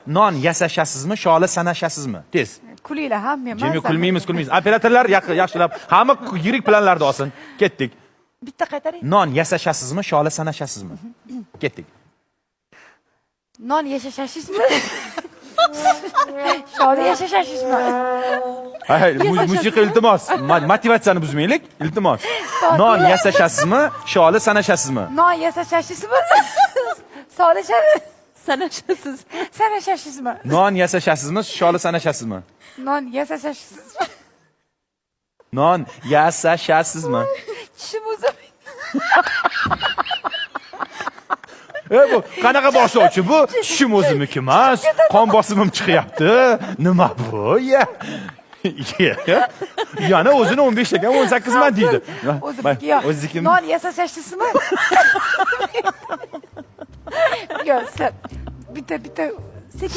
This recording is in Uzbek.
Non yasashasizmi, sholi sanashasizmi? Tez. Kulinglar ha, men Jimmy, kulmaymiz, kulmaymiz. Operatorlar yaxshilab, hamma yirik planlarda olsin. Ketdik. Bitta qaytaring. Non yasashasizmi, sholi sanashasizmi? Ketdik. Non yashashasizmi? Sholi yashashasizmi? Hay, musiqa, iltimos. Motivatsiyani buzmaylik, iltimos. Non yasashasizmi, sholi sanashasizmi? Non yasashasizmi? Soli Sanashasiz. sanashasizmi? Non yasashasizmi, sholi sanashasizmi? Non yasashasizmi? Non yasashasizmi? Tishim o'zim. E, bu qanaqa boshlovchi bu? Tishim o'zimniki emas. Qon bosimim chiqyapti. Nima bu? Ya. Ya. Yana o'zini 15 ekan, 18 man deydi. O'zimniki yo'q. O'zinikimi? Non yasashasizmi? Yo'q, bitta bitta